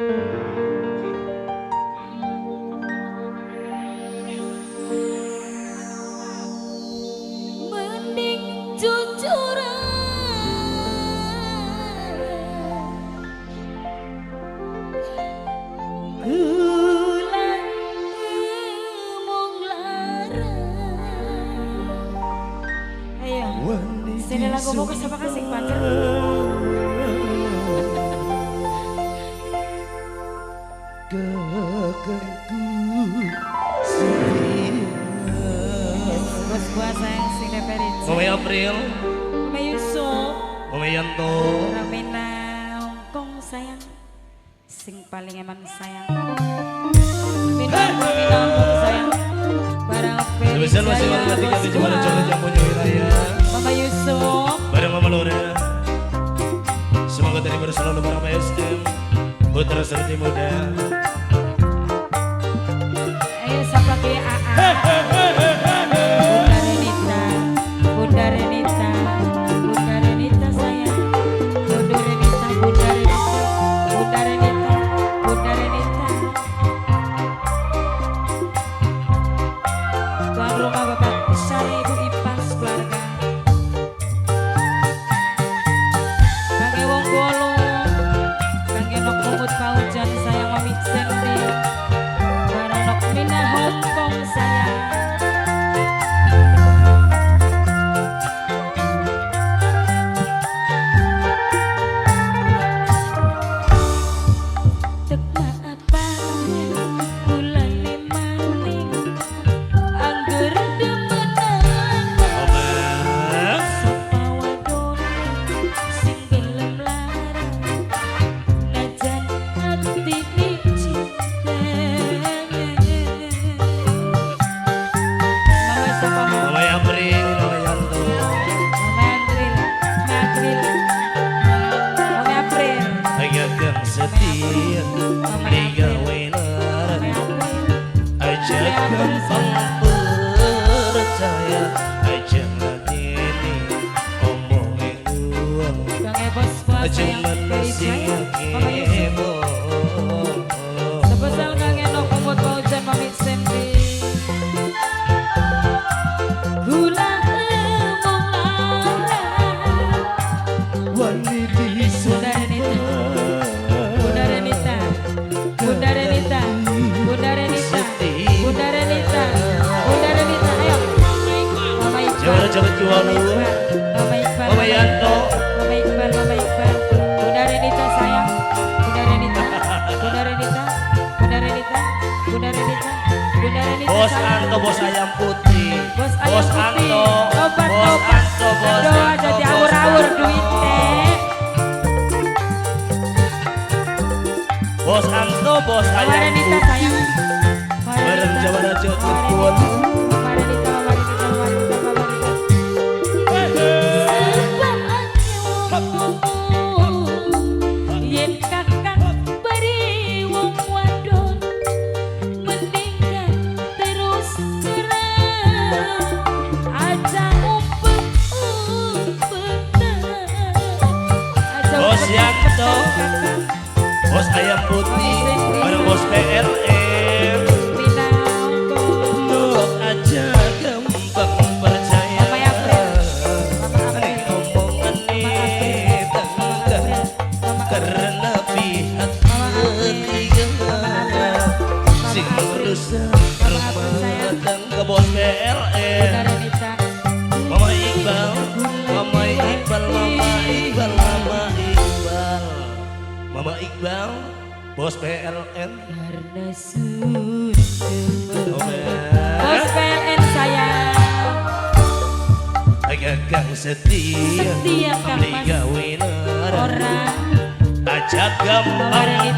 Mending jujuran gula mung lara. Ayo, sini lagu fokus apa kasih panjer. Bos gua sayang sing DPR. Mama April, Mama Yusuf, Mama Yanto, Ramena Hongkong sayang, sing paling eman sayang. Mina Hongkong sayang, barang Spesial masih warga tiga di Jepara Jogja yang punya wilayah. Mama Yusuf, bareng Mama Lora. Semoga tadi baru selalu bareng PSM, Putra Serti Muda. Ayo sapa ke AA. Bunda Renita, Bunda Renita sayang, Bunda Renita, Bunda Renita, Bunda Renita, Bunda Renita. Tuan rumah Bapak saya Ibu Ipas keluarga. Kangge wong golo, kangge nok kumut paujan sayang Mami Sendi, barang nok Mina Hongkong sayang. Setia digawe larang, aja gampang percaya, aja ngatini omongin uang, aja manusia kebo. Sebesar kangen nok kumut paujan Mami Sendi. Gula emong lara wani Bunda Renita, Bunda Renita, Bunda Renita, Bunda Renita, Bunda Renita, Bunda Renita, ayo. Mama Iqbal, Mama Iqbal, Mama Yanto, Mama Iqbal, Mama Iqbal, Bunda Renita sayang, Bunda Renita, Bunda Renita, Bunda Renita, Bunda Renita, Bunda Renita. Bos Anto, bos ayam putih, bos ayam putih, Anto, bos Anto, bos Anto, jadi awur-awur duitnya. Bos Anto, bos ayam putih, sayang. Bareng Jawara Jogja Kuat. Mama Renita, Mama Renita, Mama Renita, Mama Renita. Sebab yen kakang beri wong wadon mendingan terus terang aja umpet-umpetan. Bos Yanto, bos ayam putih, bareng bos PLN. Nuk aja gampang percaya. Ning omongan tengah karena pihak ketiga sing rusak rumah tangga bos PLN. Mama Iqbal, Mama Iqbal, Mama Iqbal, Mama Iqbal, Mama Iqbal, bos PLN. Karena sudah bos PLN sayang. Agak setia, setia Kang Mas. Orang aja gampang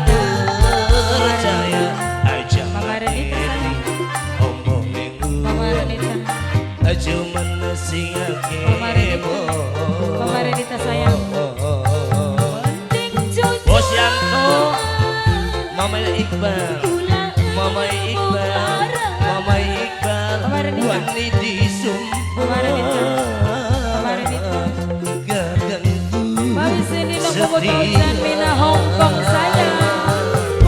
percaya, aja ngatini omongin Mama Renita, aja manusia kebo. Mama Renita sayang. Bos Yanto, Mama Iqbal, Mama Iqbal, Mama Iqbal, wani disumpah. Mama Renita, Mama Renita, gagangku Mami sini lo Mina Hongkong sayang.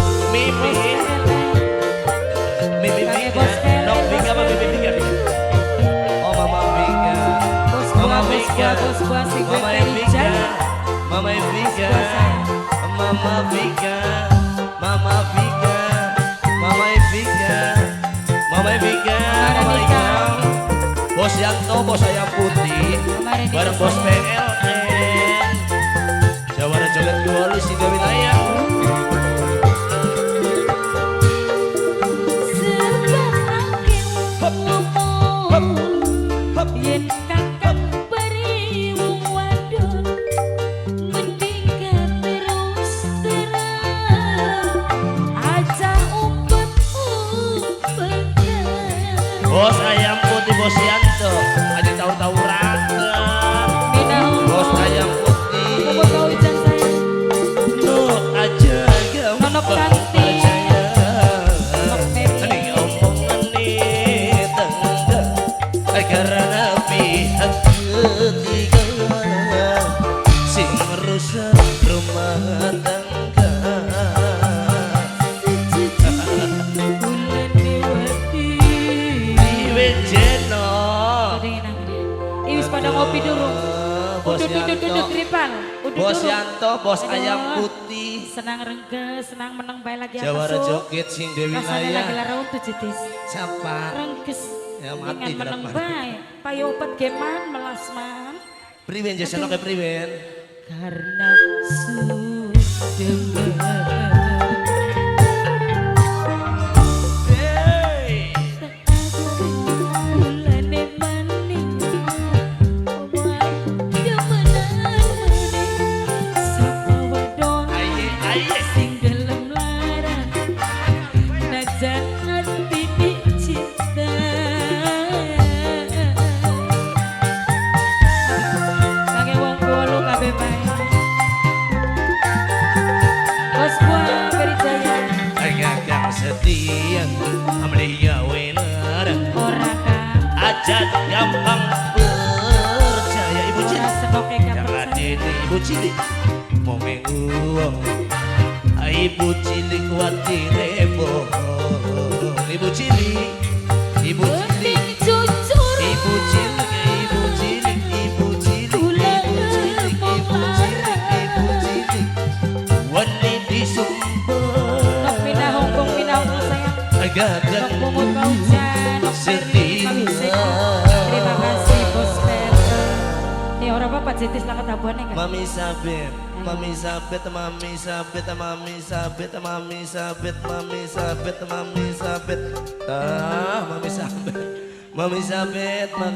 Mama Vika, Mama Vika, Mama Vika, Mama Renika. Vika. Bos Yanto, bos ayam putih, Mama Renika bareng bos sayang. PLN. Jawara joget Kuala si Dewi Naya. Sebab akeh Hop, ngomong hop. Yen kakang beri wong wadon mending terus terang aja umpet-umpetan. Bos ayam putih, bos Yanto, aja taur-tauran. Bos ayam putih. Mumut paujan sayang. Nu aja gampang Nonok Santi. percaya. Nonok Mary. Ning omongan nih tangga karena pihak ketiga sing rusak rumah tangga. Sejujurnya bulan wati. Diwejeno. Ih, wis pada ngopi dulu. Bos Udut, udut, Yanto. udut, tripal. Udut, Bos durung. Yanto, bos Aduh. ayam putih. Senang rengges, senang menang bae lagi Jawara apa joget sing Dewi Rasanya lagi Naya. lara untuk jitis. Siapa? Rengges. Ya, mati Dengan menang jerat bae. Payo opat geman melas man. Priwen jaseno ke priwen. Karena sudah Hey. Bulane maning omongan demenan maning sapa wadon Aye aye. sing gelem larang najan ati cinta. Kangge wong golu kabeh bae. Bos gua Berijaya. Gagang setia amli gawe larang. Ora kang. Aja gampang percaya ibu Ora cilik. senoke gak Jangan percaya. ini ibu cilik. Momeng uang. Ibu cilik kuatire bohong. Ibu cilik. Ibu cilik. Penting jujur. Ibu cilik, ibu cilik, ibu cilik, ibu cilik, ibu cilik, ibu cilik. Wani disumpah. Nok pindah Hongkong, pindah Hongkong sayang. Gagal Nok Pungut Paujan, Nok Ferry, Setia. Mami Seko. Terima kasih Bos Fer. Nih orang apa Jitis lah ketabuhannya kan? Mami Sabet, Mami Sabet, Mami Sabet, Mami Sabet, Mami Sabet, Mami Sabet, Mami Sabet, ah, Mami Sabet, Mami Sabet, Mami